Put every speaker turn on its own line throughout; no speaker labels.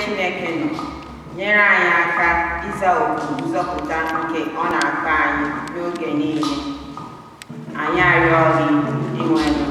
Chineke nọ, nyere anyị aka ịza oku nzọpụta nke ọ na-akpọ anyị n'oge niile. Anyị arịọ gị, Dinwenụ.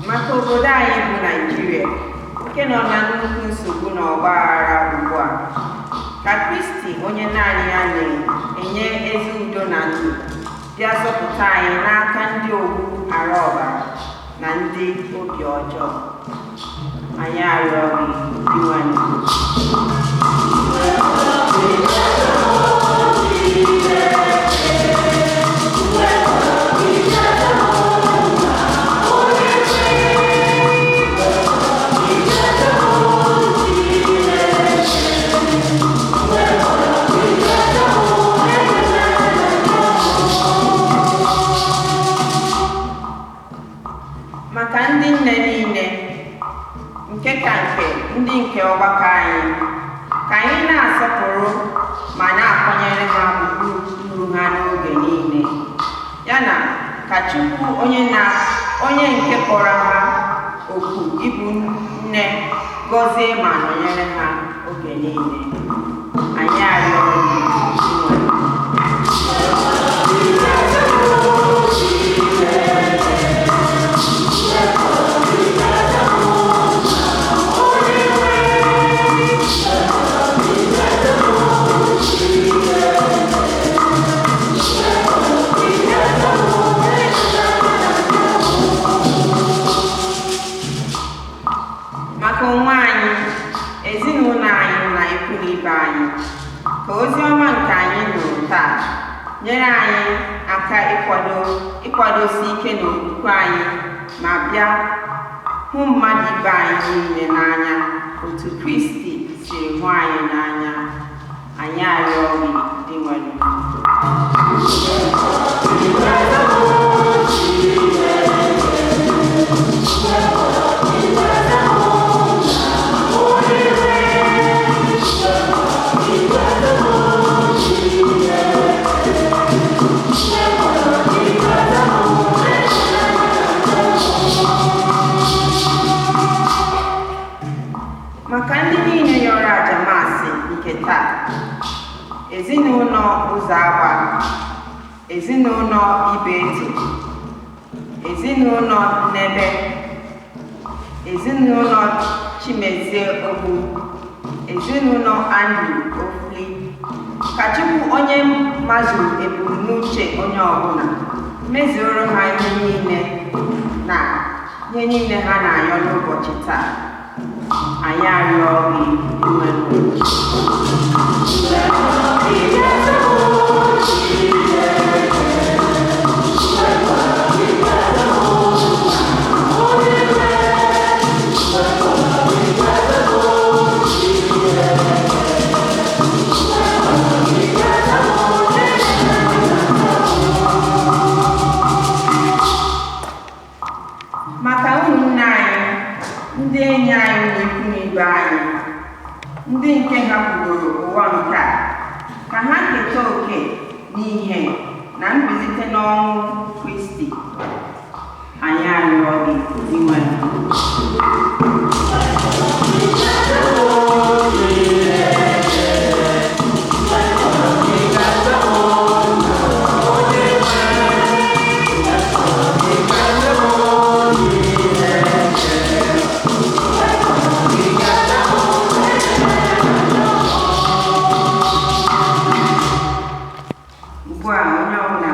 Maka obodo anyị bụ Naịjirịa nke nọ na nnukwu nsogbu na ọgbaghara ugbu a, ka Kristi onye naanị ya na-enye ezi udo na ndụ bịa zọpụta anyị n'aka ndị ogbu ara ọbara na ndị obi ọjọọ. Anyị arịọ gị, Dinwenụ. Maka ndị nne niile, nke ka nke ndị nke ọgbakọ anyị, ka anyị na-asọpụrụ ma na-akwanyere ha ugwu ruru ha n'oge niile, ya na ka Chukwu onye nke kpọrọ ha oku ịbụ nne gọzie ma nọnyere ha oge niile. Anyị arịọ gị, Dinwenụ. Maka onwe anyị, ezinụlọ anyị na ikwu na ibe anyị, ka ozi ọma nke anyị nụrụ taa nyere anyị aka ịkwadosi ike n'okwukwe anyị ma bịa hụ mmadụ ibe anyị niile n'anya otu Kristi siri hụ anyị n'anya. Anyị arịọ gị, Dinwenụ. Maka ndị niile yọrọ aja maasị nke taa, ezinụlọ Ụzọagba, ezinụlọ Ibeto, ezinụlọ Nnebe, ezinụlọ Chimezie Ogbu, ezinụlọ Andrew Ofli, ka Chukwu onye mazuru ebumnuche onye ọbụla mezuoro ha ihe niile na ihe niile ha na-ayọ n'ụbọchị taa. Anyị arịọ gị, Dinwenụ. Maka ụmụnne anyị, ndị enyi anyị na ikwu na ibe anyị, ndị nke hapụgoro ụwa nke a, ka ha keta oke n'ihe na mbilite n'ọnwụ Kristi. Anyị arịọ gị, Dinwenụ. Ugbu a onye ọbụla